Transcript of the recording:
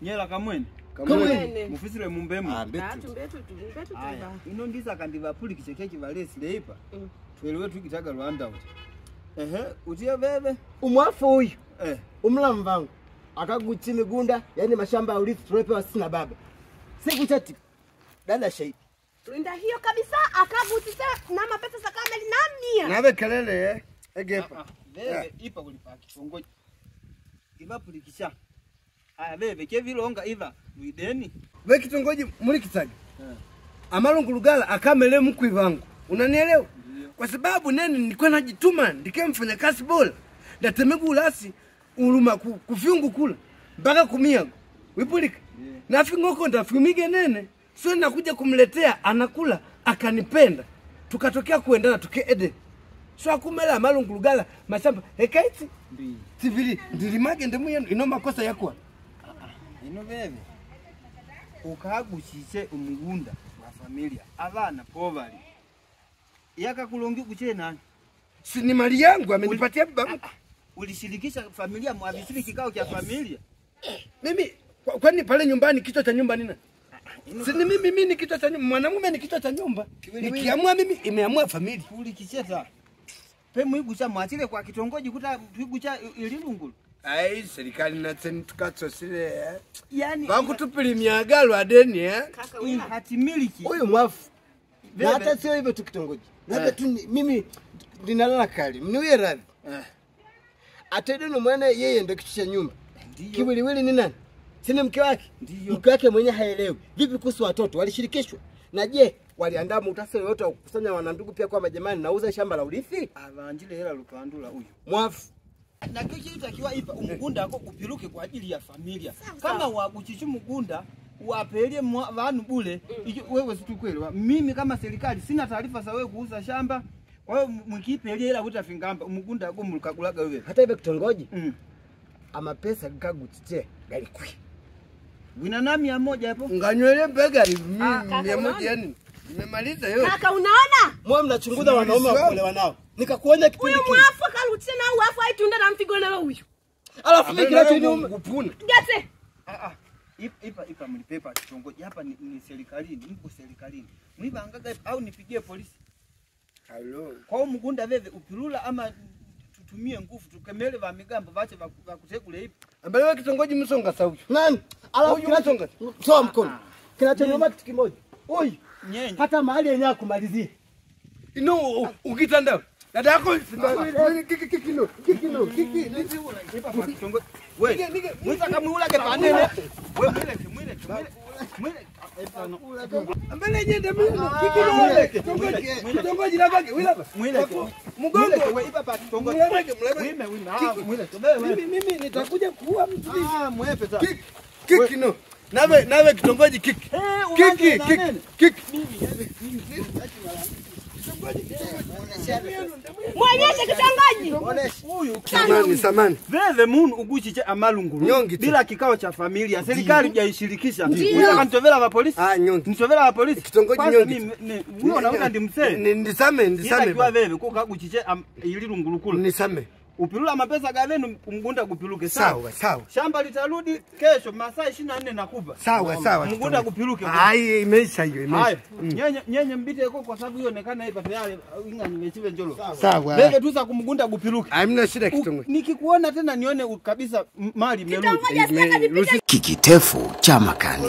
Nyela kamwene. Kamwene. Mufisire mumbemu. Ah mbetu. Mbetu. Ino ndisa kandivapulikishe keki valesi leipa. Twelewe tukitaga Rwanda uti. Ehe, utie bebe. Umwafu huyu. Umlamu vangu. Akaguchi migunda, yani mashamba ya urithi tulipewa sisi na baba. Siku chati. Dada shahidi. Tulinda hiyo kabisa akaguchi na mapesa sakameli na mia. Nabe kelele egepa. Bebe ipa kulipa kitongoji. Ivapulikisha. Aya bebe kevilonga iva mwideni. We kitongoji muri kitaga. Amalungu lugala akamele mkwi vangu. Unanielewa? Kwa sababu nene nilikuwa najituma ndikie mfanya kazi bora. Ndatemegu ulasi uluma kufyungu kula mpaka kumiago. Wipulika. Na fingoko ndafumige nene. Sio nakuja kumletea anakula akanipenda. Tukatokea kuendana tukeede. So akumela amalungu lugala mashamba hekaiti. Tivili ndilimage ndemu yenu ino makosa yakwa. Ino bebe. Ukagushise umugunda wa familia abana povali. Yaka kulongi kuche nani? Si ni mali yangu amenipatia baba. Ulishirikisha familia mwavisiri kikao cha familia. Mimi kwani pale nyumbani kichwa cha nyumba nina? Si ni mimi ni kichwa cha nyumba, mwanamume ni kichwa cha nyumba. Nikiamua mimi imeamua familia. Ulikicheta. Pe mwigucha mwachile kwa kitongoji kuta twigucha ililungulu. Ai serikali na tukatsosile. Yani bakutupili miagalo adeni Kaka wina. Hatimiliki. Huyu mwafu. Na hata sio hivyo tu kitongoji. Labda tu mimi ninalala kali. Mniwie radhi. Atedeno mwana yeye ndio kichwa cha nyumba. Kiwiliwili ni nani? Si ni mke wake? Mke wake mwenyewe haelewi. Vipi kuhusu watoto? Walishirikishwa? Na je, waliandaa muhtasari wote wa kukusanya wanandugu pia kwa majamani nauza shamba la urithi? Avanjile hela lupandula huyu. Mwafu. Na kicho itakiwa ipa umugunda wako kupiluke kwa ajili ya familia. Kama waguchichu mugunda wapelie vanu bule wewe situkwelewa. Mimi kama serikali sina taarifa za wewe kuuza shamba. Kwa hiyo mkipelie hela utafingamba umugunda wako mlukagulaga wewe. Hata ibe kitongoji. Ama pesa kaguchiche galikwi. Wina na 100 hapo. Nganywele mbega 100 yani. Nimemaliza hiyo. Kaka unaona? Mwa mnachunguza wanaume wa kuolewa nao. Nikakuonya kipindi kile. Huyu mwafu karutie na uafu aitunda na mfigo na huyu. Alafu mimi kinacho kupuna. Gate. Ipa mlipepa kitongoji hapa ni serikalini, mko serikalini. Mwibangaga au nipigie polisi. Halo. Kwa mugunda veve upilula ama tutumie nguvu tukemele va migambo vache vakutekule ipi. Ambale wewe kitongoji msonga sauti. Nani? Alafu kinachonga. Toa mkono. Kinachoniuma kitu kimoja. Huyu nyenye. Hata mahali yenyewe kumalizie. Ino ukitanda. Dada yako kiki no kiki no kiki ipa pa kitongoji. Wewe mwita kamuulage panene. Wewe mwileke. Ambele nyende mimi kiki no kitongoji kitongoji labage wilaba. Mwileke. Mgongo wewe ipa pa kitongoji. Mwileke. Mwileke. Mimi nitakuja kuua mtu. Mwepe sasa. Kiki no. Nawe kitongoji kiki. Kiki kiki. Mwonyeshe kitongoji. Huyu samani. Veve munu uguchiche amalungulu bila kikao cha familia. Serikali hajaishirikisha. Unataka nitovela wa polisi? Nyongi. Nitovela wa polisi. Kitongoji nyongi. Huyo unaona ndi msee. Nisame. Kwa veve kukaguchiche ililungulu kula. Nisame. Upilula mapesa gavenu mgunda kupiluke. Sawa. Shamba litarudi kesho masaa 24 nakupa. Sawa. Mgunda kupiluke. Ai imeisha hiyo imeisha. Nyenye mbite huko kwa sababu hiyo onekana hapa tayari inga nimechive njolo. Sawa. Bebe tuza kumgunda kupiluke. Hamna shida kitongoji. Nikikuona tena nione kabisa mali imerudi. Kikitefu cha Makani.